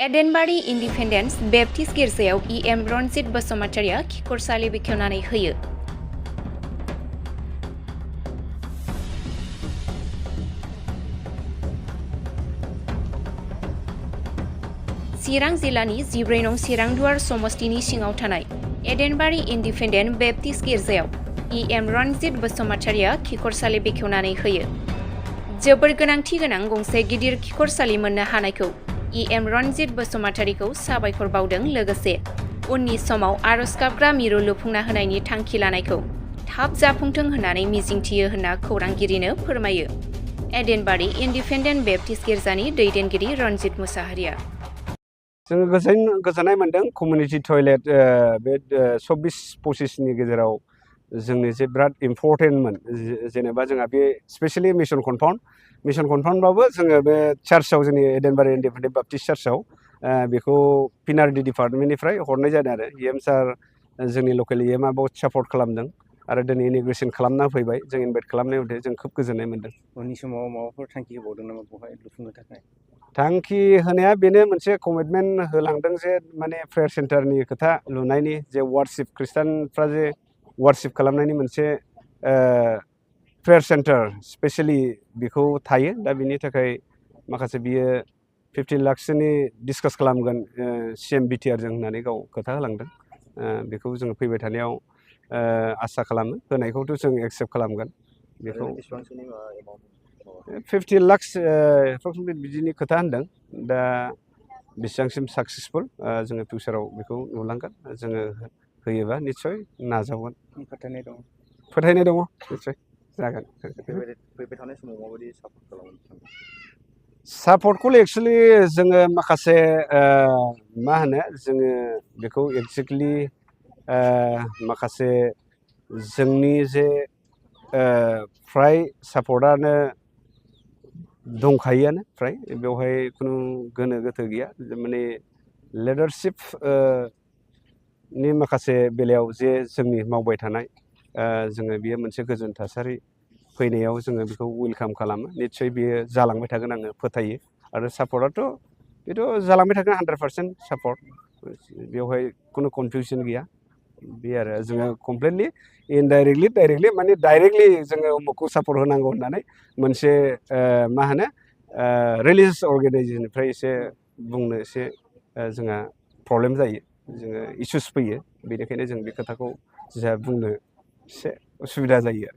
एडेनबारि independence Baptist गिर्जायाव EM. Ranjit बसुमतारिया खिखरसालि बेखेवनानै होयो। चिरां जिल्लानि 14 नं चिरांदुवार समस्तिनि सिङाव थानाय एडेनबारि इन्डिपेन्डेन्ट बेप्टिस्ट गिर्जायाव इ.एम. रनजित बसुमतारिया खिखरसालि बेखेवनानै होयो। जोबोर गोनांथि गोनां गंसे गिदिर खिखरसालि मोननो हानायखौ इ.एम. रनजित बसुमतारिखौ साबायखर बावदों। लोगोसे उननि समाव आरज गाबग्रा मिरु लुफुंना होनायनि थांखि लानायखौ थाब जाफुंथों होननानै मिजिंथियो होनना खौरांगिरिनो फोरमायो। एडेनबारि इन्डिपेन्डेन्ट बेप्टिस्ट गिर्जानि दैदेनगिरि रनजित मुसाहारिया जोङो गोजोननाय मोनदों कमिउनिटि टयलेट बे 24-25 नि गेजेराव जोंनि जे बिराद इम्परटेन्टमोन जेनेबा जोंहा बे स्पेशलि मिशन कनफाउन्डबाबो जोङो बे चार्चआव जोंनि एडेनबारि इन्डिपेन्डेन्ट बाप्टिस्ट चार्चआव बेखौ पिनारडि डिपार्टमेन्टनिफ्राय हरनाय जादों आरो इ.एम. सार जोंनि लकेल इ.एम.आ बहुत सापर्ट खालामदों आरो दिनै इन'ग्रेसन खालामना फैबाय जों इनभाइट खालामनाय मथे जों खोब गोजोननाय मोनदों। उननि समाव माबाफोर थांखि होबावदों नामा बेवहाय लुफुंनो थाखाय? थांखि होनाया बेनो मोनसे कमिटमेन्ट होलांदों जे माने प्रेयार सेन्टारनि खोथा लुनायनि जे वार्शिप खृष्टानफ्रा जे वार्शिप खालामनायनि मोनसे प्रेयार सेन्टार स्पेशेलि बेखौ थायो। दा बिनि थाखाय माखासे बियो 15 लाखसोनि डिसकास खालामगोन CM BTR जों होननानै गाव खोथा होलांदों। बेखौ जोङो फैबाय थानायाव आसा खालामो होनायखौथ' जों एक्सेप्ट खालामगोन। बेखौ 50 लाख बिदिनि खोथा होनदों। दा बेसेबांसिम साक्सेसफुल जोङो फिउचाराव बेखौ नुलांगोन। जोङो होयोबा निस्सय नाजावगोन। फोथायनाय दङ निस्सय जागोन। फैबाय थानाय समाव माबायदि सापर्ट खालामगोन? सापर्टखौ एक्सुवेलि जोङो माखासे मा होनो जोङो बेखौ एक्जेक्टलि माखासे जोंनि जे फ्राय सापर्टआनो दंखायोआनो फ्राय बेवहाय खुनु गोनो गोथो गैया। माने लिडारशिप नि माखासे बेलायाव जे जोंनि मावबाय थानाय जोङो बेयो मोनसे गोजोन थासारि फैनायाव जोङो बेखौ वेलकाम खालामो। निस्सय बेयो जालांबाय थागोन आङो फोथायो आरो सापर्टआथ' बेथ' जालांबाय थागोन 100% सापर्ट बेवहाय खुनु कनफिउसन गैया। बे आरो जोङो कमप्लिटलि इनडाइरेक्टलि डाइरेक्टलि माने डाइरेक्टलि जोङो उमुखखौ सापर्ट होनांगौ होननानै मोनसे मा होनो रिलिजियास अर्गेनाइजेसननिफ्राय एसे बुंनो एसे जोंहा प्रब्लेम जायो। जोङो इसुस फैयो बेनिखायनो जों बे खोथाखौ जोंहा बुंनो एसे उसुबिदा जायो।